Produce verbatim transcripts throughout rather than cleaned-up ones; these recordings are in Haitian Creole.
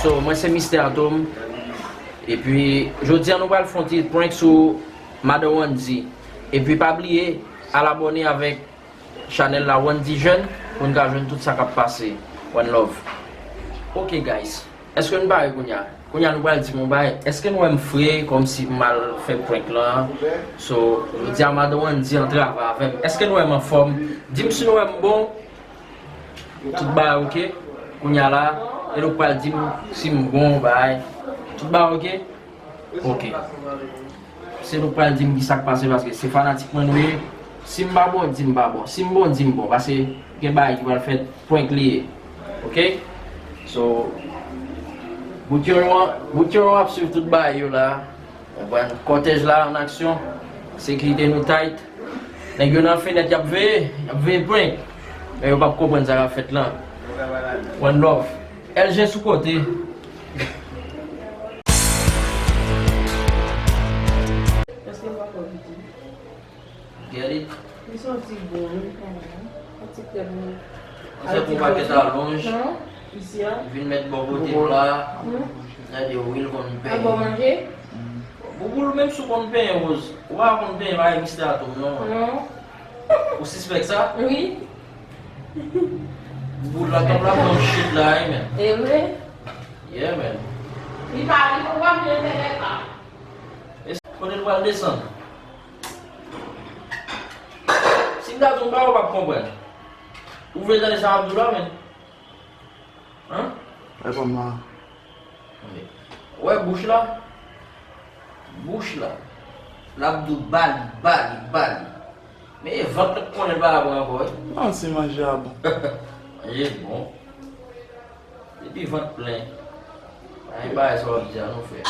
So, mwen se Mistè Atom. Epi, jodi a nou pral fè yon ti prank sou Madan Wandy. Epi, pa bliye, al abòne avèk chanèl la Wandy Jeune pou n ka jwenn tout sa k ap pase. One love. Ok, guys. Èske nou pare kounye a? Kounye a nou pral di m yon bagay. Èske nou wè m fre kòmsi m al fè prank lan? So, jodi a Madan Wandy an travay avè m. Èske nou wè m anfòm? Di m si nou wè m bon. Tout bagay ok? Kounye a la, e nou pral di m si m bon, bagay. Tout bagay ok? Ok. Se nou pral di m ki sa k pase, paske se fanatik mwen nou ye. Si m pa bon, di m pa bon. Si m bon, di m bon. Paske gen bagay ki pral fèt, prank li ye. Ok? So, bout yo, bout yo ap swiv tout bagay yo la. Konprann? Kòtèj la an aksyon. Sekirite nou tight. Nèg yo nan fenèt, y ap veye. Y ap veye prank. Men yo p ap konprann sa k ap fèt lan. One love. L G sou kote. Èske m pa fè piti? Get it? Li santi bon, wi, kanmenm. Yon ti krèm, wi. Yon sèl pou pakèt alonj. Isi a. Vin met bò kote m la. Gade, wi, l konn penyen. Al bò manje? Bouboul, menm si w konn penyen, Rose, ou pa konn penyen, pa Mistè Atom, non. Non. Ou sispèk sa? Wi. Bouboul la, tanp la pran shit la, wi, men. E vre? Yeah, man. Li pa, li pa vle fè lè pa. E kote l pral desann? Si m ta di w m pa wè, w p ap konprann. Ou vle tande sa m ap di w la, men? Hein? Ay, pa m la. Wè bouch la? Bouch la. L ap di w bali, bali, bali. Men e vant la k konnen l pa la pran ankò, wi. Non, si manje a bon. Manje bon. Depi vant plen, pa gen bagay sa w ap di a non, frè.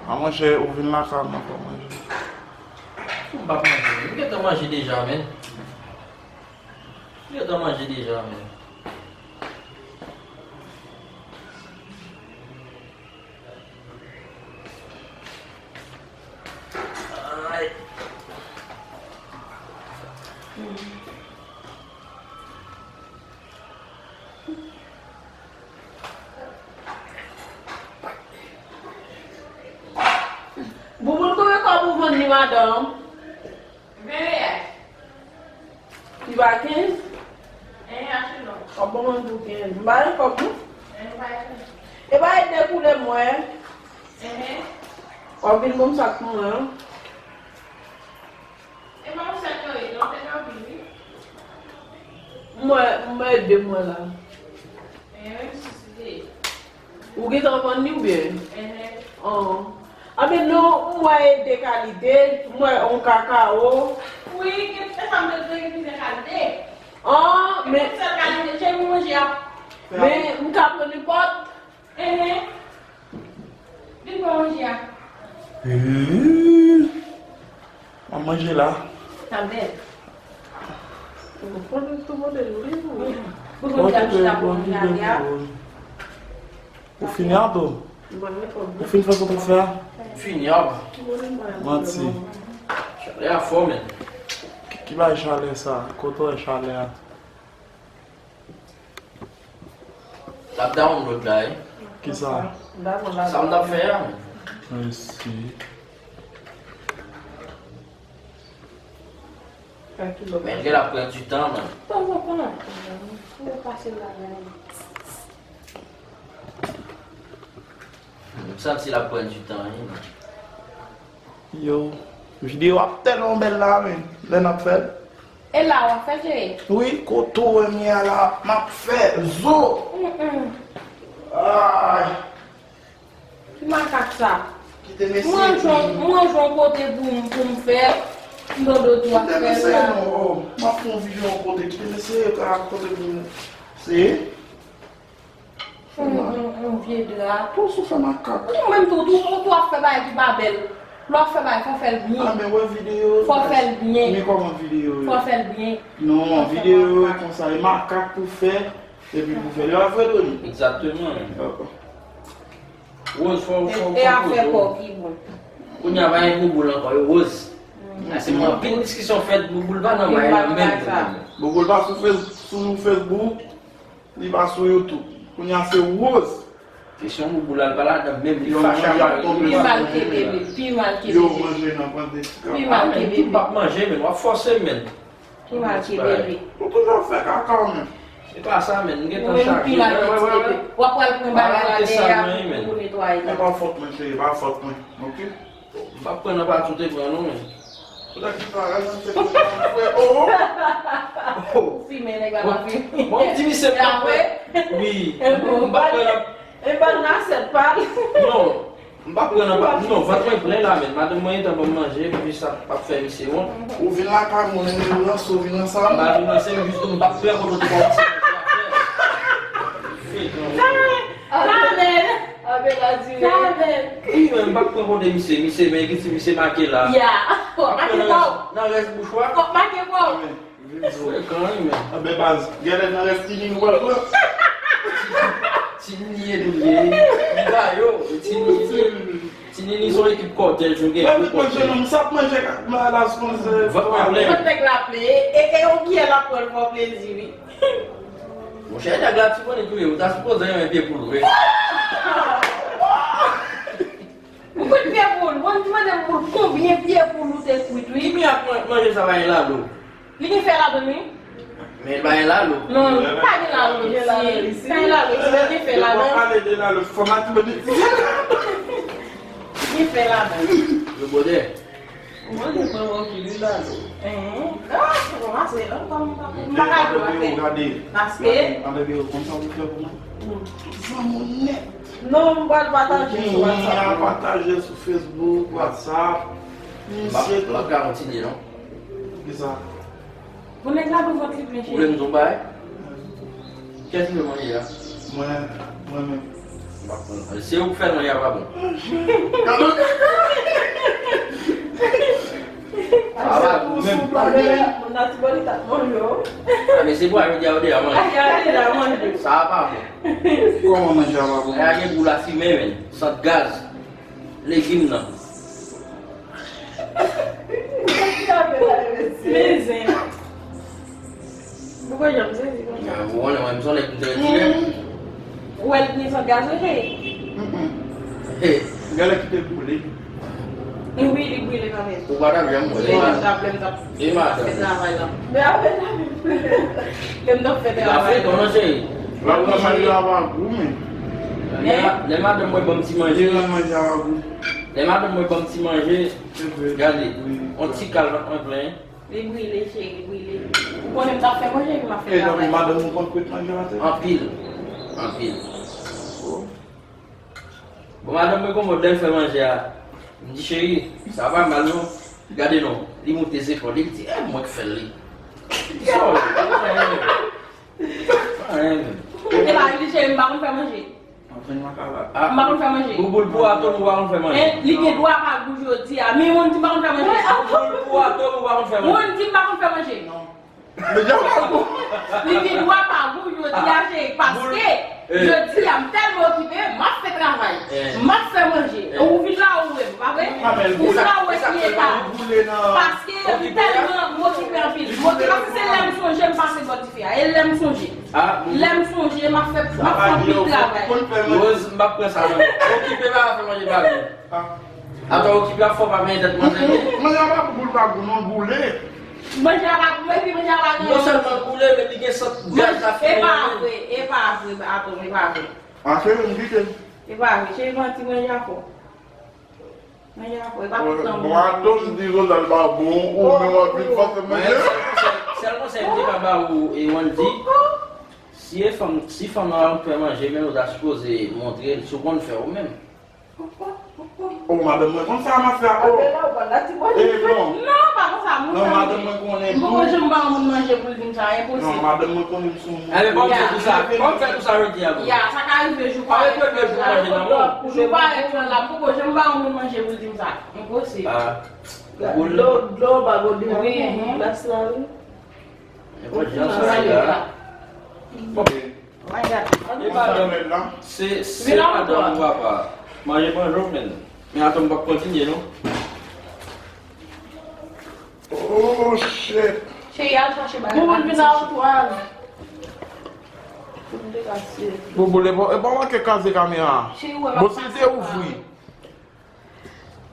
A monchè, ou vin lakay mwen fò manje. M p ap manje. M gentan manje deja, men. M gentan manje deja, men. Ay. Bouboul, konbyen kòb ou vann li, madanm? Ven reyèl. Li ba kenz? Enhen, achte non. W ap ban mwen pou kenz. M ba yo kòb, non? Enhen, ba yo kenz. E ba e de koulè m wè. Enhen. W ap vin ban m sa k pou mwen an. E pa yon sèl yo ye, non, te gen anpil, wi. M wè, m wè de mwen la. Enhen, sis li te ye. Ou gentan vann li oubyen? Enhen. An. Anben non, m wè e de kalite, m wè yon kakao. Wi, gen, e sa m te di, gen plizyè kalite. An, men. E yon sèl kalite, cheri, mwen manje a. Men, m ka pran nenpòt. Enhen. Vin pran manje a. Eee. M ap manje la. Sa bèl. Ou konn tou mande nou, wi, wi. Pou mwen te achte la pou mwen gade a. Ou fini a tou? Ou fin fè sa w t ap fè a? Fini a. Manti. Chalè a fò, men. Ki, ki bay chalè sa? Kote w wè chalè a? L ap download la, wi. Kisa? Sa m t ap fè a, men. Mèsi. Men gen l ap pran du tan, man. Tanzantan, ou pase l la, men. M santi l ap pran du tan, wi, man. Yo, videyo ap tèlman bèl la, men, lè n ap fè l. E la w ap fè, cheri? Wi, kote w wè m ye a la, m ap fè zo. Mm, mm. Ay. Ki makak sa? Kite mesye. Mwen jwenn, mwen jwenn kote pou m, pou m fè. M dodo tou ap fè la. Kite mesye non, oh, m ap fè yon videyo yon kote. Kite mesye ka kote pou m. Se. Yon, yon, yon vye dra. Tou sou fè makak. Ou menm tou, tou, tou, tou ap fè bagay ki pa bèl. Lè w ap fè bagay, fò w fè l byen. Ah, men wè videyo. Fò w fè l byen. Men kòman videyo yo? Fò w fè l byen. Non, videyo yo e konsa, e makak pou fè, epi pou fè. Yo ap fè doni. Egzakteman. Dakò. Rose, fò, fò, e, fò e afè kò ki bon. Kounye a, pa gen Bouboul ankò, e Rose. Mm. Paske mwen anpil diskisyon fèt, Bouboul pa nan bay la menm. Bouboul pa sou Face-, sou Facebook. Li pa sou YouTube. Kounye a se Rose. Se yon bouboul la, l pa ladan menm, li fache ak mari. Pi mal ke bebe, pi mal ke bebe. Yo manje nan pante. Pi mal ke bebe. M p ap manje, men w ap fòse m, men. Pi mal ke bebe. Ou toujou ap fè kaka w menm. Se pa sa, men. M gentan chaje. Pi mal ke ti bebe. W ap pral pran bagay la dèyè a pou netwaye. E pa fòt mwen, cheri, e pa fòt mwen. Oke? M p ap pran nan pati w te pran, non, men. Ou ta ki pa rajan se frè, oh! Ou fimen nèg la pa fimen. Bon, m di misye m p ap pran. Wi. M p ap pran nan. E ban nan asyèt pa l. Non. M p ap pran nan pa. Non, vant mwen plen la, men. Madanm mwen gentan ban m manje, m jis ap, ap fè misye wont. Ou vin lakay mwen, ou ranse, ou vin ranse avè m. M pa vin ranse, m jis di w m p ap pran kote w te kòmanse. Fake, non. Amen. Amen. Wi, men m p ap pran kote misye. Misye, men ki ti misye make la. Ya. Fòk make pa w. Nan rès bouch ou a. Fòk make pa w. Frekan, wi, men. Anben baz, genlè nan rès tini nou pral pran. Tini ye nou ye. Li ba yo, tini ye. Tini ni son ekip kòtèj nou gen. Mwen vin manje non, m sa ap manje la sponse. Vant mwen plen. Vant nèg la plen. E, e, e yon kiyè l ap pran l fè w plezi, wi. Monchè, nèg la ti konnen tou ye, ou ta sipoze renmen pye poul vre. Ou kwit pye poul? Bon, di madanm poul konbyen pye poul ou te kwit, wi. Ki mirak man-, manje sa pa gen lalo? Li gen fè ladan l, wi. Men li pa gen lalo. Non, li pa gen lalo, mesye. Pa gen lalo, mesye, li gen fè ladan l. Yo pa pale de lalo, fò m ap di. Li gen fè ladan l. Yo bòdè. Mwen te pran wòkil wi la tou. Enhen. Ah, se bon, ase, an, kòm m pa, m pa ka jwe avè. Paske. Ann, ann, ann, konn sa w fè pou mwen? Zanmi w nèt. Non, m pral pataje sou WhatsApp. Ou gen a pataje sou Facebook, WhatsApp. M ap, m ap ka kontinye, non? Kisa? Pou nèg la pou vant li plen, cheri. Ou vle m di w bagay? Kiyès ki vle manje a? Mwen, mwen menm. M ap pran. Se ou k fè l manje a pa bon. Sa pa bon menm. Moun nan ti bò li t ap manje w. A, men se pou a jodi a ou deja manje. A, jodi a manje. Sa pa bon. Kòman manje a pa bon? A gen gou lafimen, men. Sant gaz. Legim nan. Men zen. Ou pa janm sezi konsa. Ou konnen mwen, m se yon nèg m trè dirèk. Ou wè l gen sant gaz wi, cheri? Gade ki te boule. Wi, li brile kanmenm. Ou pa t ap janm wè l. Lè m t ap, lè m t ap fè travay la. Men apre sa, lè m t ap fè travay la. L ap fè konnen, cheri. L ap nan manje a pa gou, men. Lè ma-, lè madanm mwen ban m ti manje. Li nan manje a pa gou. Lè madanm mwen ban m ti manje, gade, yon ti kal mwen plen. Li brile, cheri, li brile. Ou konnen m t ap fè manje, epi m ap fè travay. E, donk, madanm ou konn kwit manje maten? Anpil. Anpil. Bon, madanm mwen konmòd lè l fè manje a. M di, cheri, sa pa mal non. Gade non, li moute zepòl li, li di, e mwen k fè l li. Sorry, pa anyen menm. Pa anyen menm. E pa li, cheri, m pa konn fè manje. Anfen makala. M pa konn fè manje. Bouboul pou atò nou pa konn fè manje. Li gen dwa pa gou jodi a. Men moun di m pa konn fè manje. Bouboul pou atò nou pa konn fè manje. Moun di m pa konn fè manje. Non. Li gen dwa pa gou jodi a, cheri, paske jodi a m tèlman okipe, m ap fè travay. M ap fè manje. Ou vin la ou wè m, pa vre? Ou vin la ou wè ki eta. Paske m tèlman m okipe anpil. M okipe, paske se lè m sonje m pase bò dife a. E lè m sonje. Lè m sonje, m ap fè, m ap fè anpil travay. Rose, m p ap pran sa non. Okipe pa fè manje pa vre. Atò okipe ap fè w pa benyen tèt manje. Manje a pa boule pa gou non, boule. Manje a pa gou, epi manje a pa gen. Non sèlman l boule, men li gen sant gaz lafimen. E pa vre, e pa vre, atò, e pa vre. A cheri, m kite. E pa vre, cheri, manti manje a fò. Manje a fò, e pa tout tan. Bon, atò m di Rose a l pa bon, ou menm w ap vin fòse manje. Sèl konsèy, sèl konsèy m te ka ba ou, e Wendy, si e fanm, si fanm nan pa konn fè manje, men ou ta sipoze montre l si w konn fè ou menm. O, madanm mwen konn sa m ap fè a, o. E, non. Non, pa konsa, non, madanm mwen konnen tou. M poko janm ba yon moun manje pou l di m sa, enposib. Non, madanm mwen konnen m se yon moun. Enben, ban m fè tou sa, ban m fè tou sa jodi a pou ou. Ya, sa ka rive jou pa rèt lan la. Jou pa rèt lan la, m poko janm ba yon moun manje pou l di m sa. Enposib. Dlo, dlo, bago di mwen, glas la, wi. Enpòtan sa, sa. Bon. E madanm, se, se madanm ou papa. Manje manje w menm. Men atò m p ap kontinye non. Oh shit. Cheri, al chache bagay. Pou moun vin a ou twal. Pou m te kase. Bouboul, e pa, e pa manke kraze kamera a. Cheri, wè, m ap pase pa. Bon, si l te ouvri.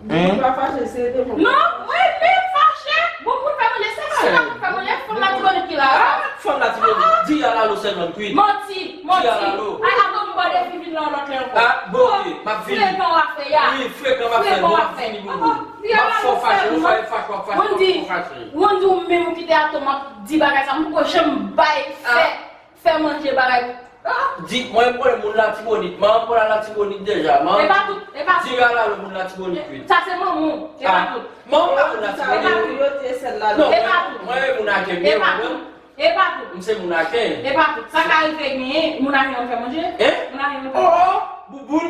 Bouboul pa fache, se te pou. Non, mwen menm fache. Bouboul fè manje, se pa mwen k ap fè manje, fanm Latibonit ki la. Ah, fanm Latibonit. Di a lalo sèlman kwit. Manti, manti. Di a lalo. Ay, ato m bò depi vin nan lòt lè ankò. Ah, bon, ok, m ap vini. Frekan w ap fè, ya. Wi, frekan m ap fè, bon, m ap vini, Bouboul. M ap fè w fache, ou fè fache, w ap fache, w ap fache. Wendy, ou menm ou kite ato m ap di bagay sa, m poko janm bay fè. Fè manje bagay. Ah, di, mwen, m konnen moun Latibonit. Manman m pran Latibonit deja. Manman m di a la lè moun Latibonit kwit. Sa se manman w. E pa tout. Manman m pa moun Latibonit. E pa tout. Yo te sèl la. Non, mwen, mwen, moun Aken m ye, ou konprann? E pa tout. M se moun Aken. E pa tout. Sa ka rive genyen, moun Aken an fè manje? Hein? Moun Aken an fè manje? Oh, oh, Bouboul.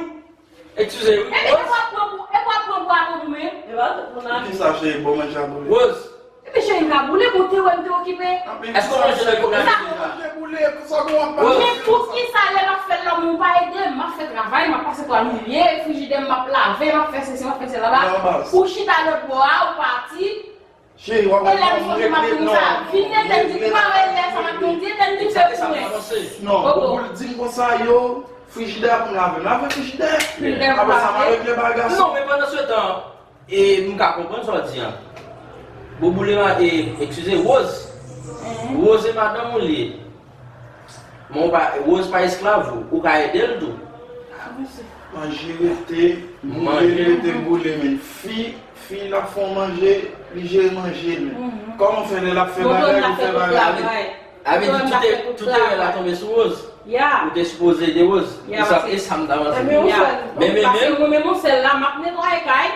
Eskize, wi. E, e, e w ap pran pou, e w ap pran pou ato pou mwen. E pa tout moun Aken. Kisa cheri, bon manje a boule? Rose. Epi cheri m ka boule, bon te wè m te okipe. Èske w manje nan kote? Kisa manje boule, kisa bon w ap pale? Men poukisa lè m ap fè lòm ou pa ede m, m ap fè travay, m ap pase twal mouye, frijidè m m ap lave, m ap fè sesi, m ap fè sela la. Ou chita lòt bò a, ou pati. Cheri, w ap ap mwen regle non. Vin ete m di pa wè lè sa m ap di ete m di fè pou mwen. Non, Bouboul di m konsa yo, frijidè pou m lave, m lave frijidè. Apre sa m ap regle bagay sa. Non, men pandan se tan, e m ka konprann sa w di an. Bouboul e, e, eskize, Rose. Rose e madanm ou li ye. Men w pa, Rose pa esklav ou, ou ka ede l tou. Manje rete boule, rete boule, men fi, fi l ap fè w manje, li jere manje l. Kòman fè lè l ap fè bagay, ou fè bagay? Avè di tout erè la tonbe sou Rose. Ou te sipoze ede Rose. E sa, e sa m ta panse. Men, men, men. Paske mwen menm yon sèl la, m ap netwaye kay,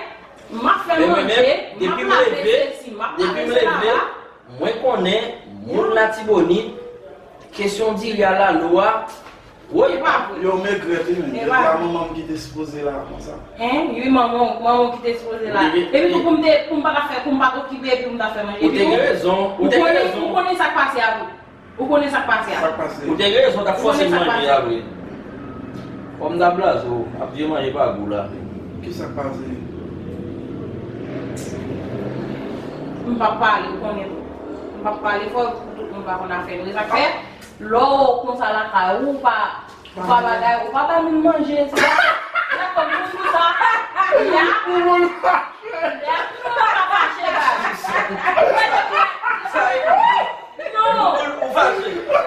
m ap fè manje, m ap lave sesi, m ap lave sela la. Mwen konnen moun Latibonit, kesyon diri a lalo a, woy. E pa vre. Yo m regrèt wi, men. Depi a manman m ki te sipoze la konsa. Hein? Wi, manman w, manman w ki te sipoze la. Epi tou pou m te, pou m pa ta fè, pou m pa t okipe, epi pou m ta fè manje. Ou te gen rezon, ou te gen rezon. Ou konnen sa k pase a tou. Ou konnen sa k pase a. Sa k pase? Ou te gen rezon, w t ap fòse m manje a vre. Kòm m ta blaze w, ap vye manje pa gou la. Kisa k pase? M p ap pale, ou konnen tou. M p ap pale fò pou tout moun pa konn afè nou. E sa k fè, lè w konsa lakay ou, ou pa, ou pa bagay, ou pa bay moun manje, se pa, se pa kòm moun konsa. Ya. Ya, moun pa fache, baz. Sa e Non! Ou fache. Ou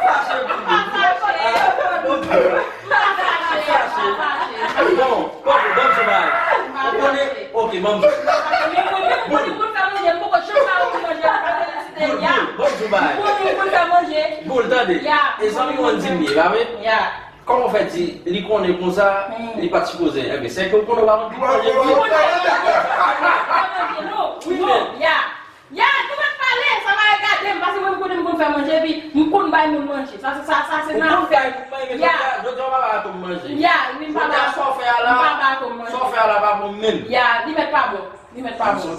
fache pou li. M pa fache. Ah, ok. M pa fache, m pa fache. Bon, ok, ban m di w bagay. Ou konnen, ok, ban m di w. Men mwen menm, mwen konn fè manje, m poko janm ba moun manje, m pa felisite l, ya. Boul, boul, ban m di w bagay. M konnen m konn fè manje. Boul, tande. Ya, e zanmi w an di m ye, pa vre? Ya. Kòman w fè di, li konnen konsa, li pa t sipoze? Enben, sèke w konnen w pa konn manje. M konnen m pa konn fè manje, non. Wi, non, ya. Ya, nou mèt pale, sa pa regade m, paske mwen m konnen m konn fè manje, epi m konn bay moun manje. Sa, sa, sa, sa se nan afè. Ou konn bay moun manje, men jodi a, jodi a w pa bay ato m manje. Ya, wi, m pa bay ato m manje. Jodi a, sa w fè a la, sa w fè a la pa bon menm. Ya, li mèt pa bon. Li mèt pa bon.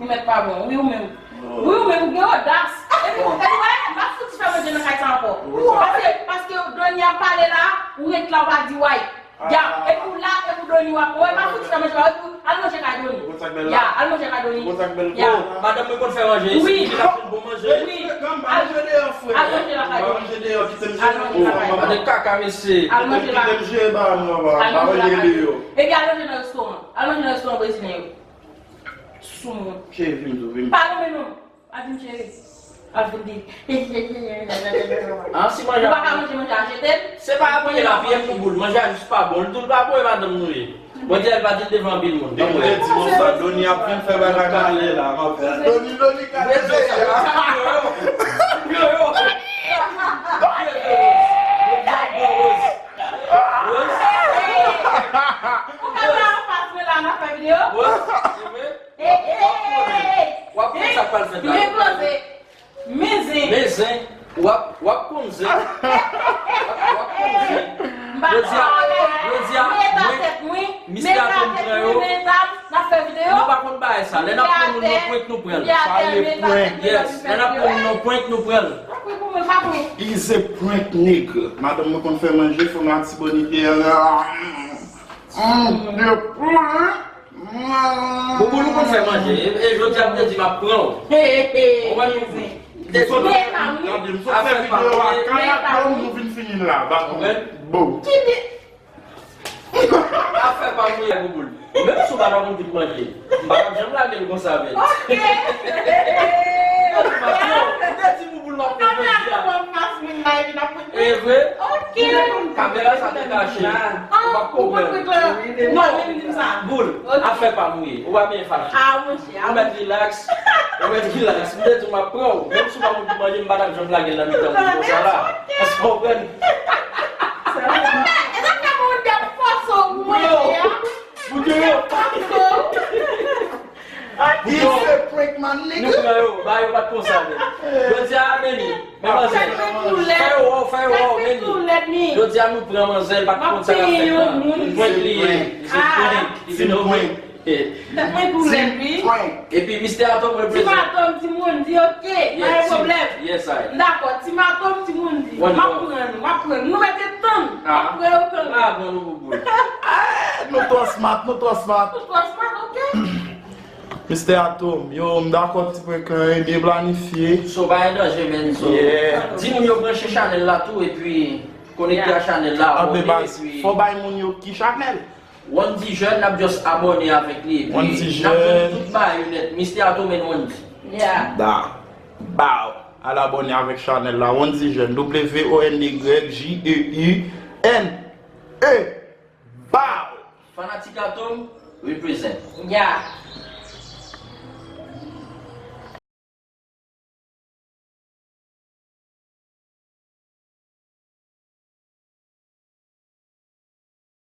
Li mèt pa bon. Wi, ou menm. Wi, ou menm, ou gen odas. Epi, epi, wè, m pa fouti fè manje nan kay sa ankò. Paske, paske Doni ap pale la, ou ret la, ou pa di way. Ya, epi w la, epi w Doni w ap, wè, pa fouti fè manje pa, epi w al manje kay Doni. Ou konn sa k bèl la? Ya, al manje kay Doni. Ou konn sa k bèl? Ya. Madanm mwen konn fè manje. Wi. Li ap fè bon manje. Wi. Al manje deyò, frè. Al manje lakay Doni. Al manje deyò, kite m jere. Al manje lakay Doni. Gade kaka, mesye. Al manje la. Kite m jere bagay mwen, papa. Al manje lakay Doni. Epi al manje nan restoran. Al manje nan restoran brezilyen yo. Soumoun. Cheri, vin tou, vin. Pa nan men non. Al vin cheri. Al vin di. Ah, si manje. Ou pa ka manje, manje a jete l. Se pa apoye la, piye pou boul. Manje a jis pa bon. Li tou l pa apoye madanm nou ye. Mwen di l pa di l devan anpil moun. Depi lè di konsa, Doni ap vin fè bagay malè la. M ap fè Doni, Doni, gade yo. Yo, yo. Yo, yo. Yo, yo. Yo, yo. Ou ka la anfas mwen la, n ap fè videyo. Rose, se vre? Ey, ey, ey, ey, ey. W ap konn sa k pral fèt la. Men poze. Men zen. Men zen. W ap, w ap konn zen. W ap, w ap konn zen. Jodi a, jodi a, mwen, mistè atò m pran yo. N ap fè videyo. Nou pa konn bagay sa. Lè n ap pran moun nan prank, nou pran l. Sa rele prank. Yes. Lè n ap pran moun nan prank, nou pran l. Is a prank, nigga. Madanm mwen konn fè manje, fanm Latibonit. Mm, de poule. Boubou, nou konn fè manje. E, e jodi a, m te di m ap pran w. Ou wè nou. M sot, gade, m sot fè videyo a kay ak Dom, nou vin fini l la. Ba, bon. Ki di? Afè pa mouye, Bouboul. Menm si w pa nan moun ki t manje, m pa t ap janm lage l konsa, men. Ok. Ou te di Bouboul m ap fè jodi a. E vre? Ok. Kamera sa te kache. Ou p ap konprann. Non, Boul, afè pa mouye. Ou pa byen fache. Ou mèt rilaks. Ou mèt rilaks. M te di w m ap pran w. Menm si w pa moun ki manje, m pa t ap janm lage l nan mitan moun konsa la. Èske w konprann? Boude yo. He's a prank, my nigga. Nou pran yo, ba yo pa t konsa, men. Jodi a, men li. Men manzè. Fè yo wè w, fè yo wè w, men li. Jodi a, nou pran manzè, l pa t konn sa k ap fèt la. Prank li ye. He's a prank. He's a prank. Mwen tou lèd, wi. Epi Mister Atom represent. Ti Matom, ti Mondi, ok. Pa gen pwoblèm. Yes, I. M dakò, Ti Matom, ti Mondi. M ap pran nou, m ap pran nou. Nou mete tann. M ap pran yo kanmenm. M ap pran nou pou boul. Nou twò smart, nou twò smart. Nou twò smart, ok. Mister Atom, yo, m dakò ti prank lan, byen planifye. So, pa gen danje, men. So, di moun yo branche chanèl la tou, epi konekte a chanèl la, abòne, epi fò bay moun yo ki chanèl. Wendy Jeune, n ap just abòne avèk li, epi n ap jwenn tout bagay yo nèt. Mister Atom and Wendy. Yeah. Da. Bow. Al abòne avèk chanèl la. Wendy Jeune. W O N D Y J E U N E. Bow. Fanatik Atom, represent. Yeah.